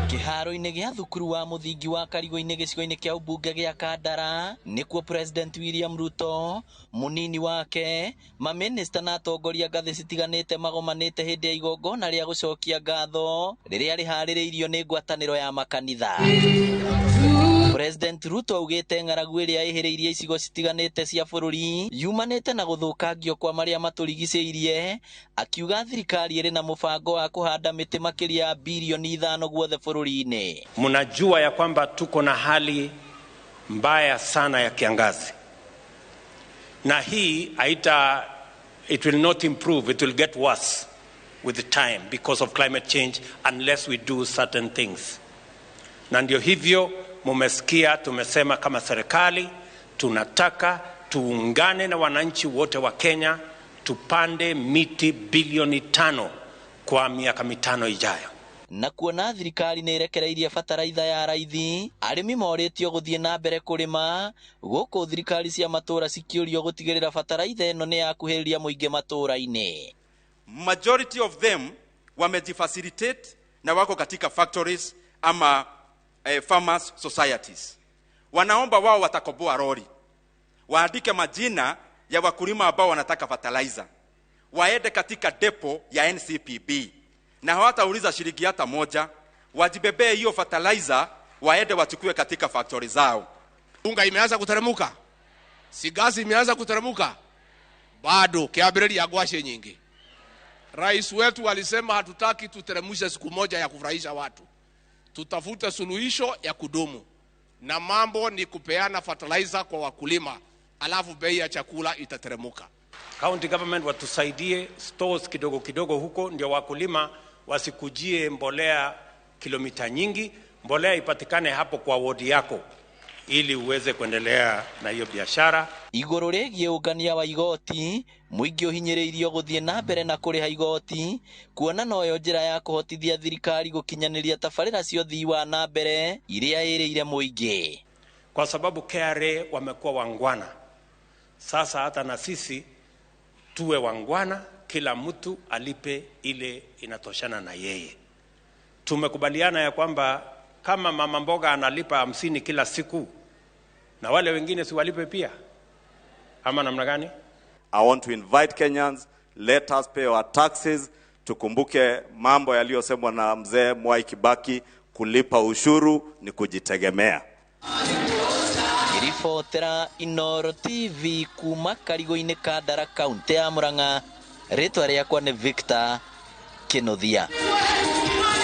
Kĩharo-inĩ gĩa thukuru wa mũthingi wa Karigũ-inĩ gĩcigo-inĩ kĩa ũmbunge gĩa Kandara nĩkuo President William Ruto, mũnini wake, mamĩnĩsta na atongoria ngathĩ citiganĩte magomanĩte hĩndĩ ya igongona rĩa gũcokia ngatho rĩrĩa rĩharĩrĩirio nĩ ngwatanĩro ya makanitha. President Ruto augĩte ng'aragu ĩrĩa ĩhĩrĩirie icigo citiganĩte cia bũrũri yumanĩte na gũthũkangio kwa marĩa matũrigicĩirie, akiuga thirikari ĩrĩ na mũbango wa kũhanda mĩtĩ makĩria ya bilioni 5 guothe bũrũri-inĩ. Mnajua ya kwamba tuko na hali mbaya sana ya kiangazi, na hii haita, it will not improve, it will get worse with the time because of climate change unless we do certain things. Na ndio hivyo mumesikia tumesema kama serikali tunataka tuungane na wananchi wote wa Kenya tupande miti bilioni 5 kwa miaka 5 ijayo. Na kuona thirikari nĩ ĩrekereirie bataraitha ya raithi, arĩmi morĩtio gũthiĩ na mbere kũrĩma gũkũ thirikari cia matũũra cikĩũrio gũtigĩrĩra bataraitha ĩno nĩ yakuhĩrĩria mũingĩ matũũra-inĩ. Majority of them wamejifacilitate na wako katika factories ama farmers societies. Wanaomba wao watakoboa lori, waandike majina ya wakulima ambao wanataka fertilizer, waende katika depo ya NCPB na hawatauliza shilingi hata moja, wajibebee hiyo fertilizer, waende wachukue katika factory zao. Unga imeanza kuteremuka, si gasi imeanza kuteremuka, bado kĩambĩrĩria ngwacĩ nyingĩ. Rais wetu alisema hatutaki tuteremushe siku moja ya kufurahisha watu, tutafute suluhisho ya kudumu, na mambo ni kupeana fertilizer kwa wakulima, alafu bei ya chakula itateremuka. County government watusaidie stores kidogo kidogo huko, ndio wakulima wasikujie mbolea kilomita nyingi, mbolea ipatikane hapo kwa wodi yako ili uweze kuendelea na hiyo biashara. Igũrũ rĩgiĩ ũngania wa igoti, mũingĩ ũhinyĩrĩirio gũthiĩ na mbere na kũrĩha igoti kuona noyo njĩra ya kũhotithia thirikari gũkinyanĩria tabarĩra cia ũthii wa na mbere iria ĩrĩire mũingĩ. Kwa sababu KRA wamekuwa wangwana, sasa hata na sisi tuwe wangwana, kila mtu alipe ile inatoshana na yeye. Tumekubaliana ya kwamba kama mama mboga analipa 50 kila siku, na wale wengine si walipe pia, ama namna gani? I want to invite Kenyans, let us pay our taxes. Tukumbuke mambo yaliyosemwa na mzee Mwai Kibaki, kulipa ushuru ni kujitegemea. Ngĩribotera Inooro TV kuma Karigũ-inĩ Kandara, kaunti ya Murang'a, rĩtwa rĩakwa nĩ Victor Kinuthia.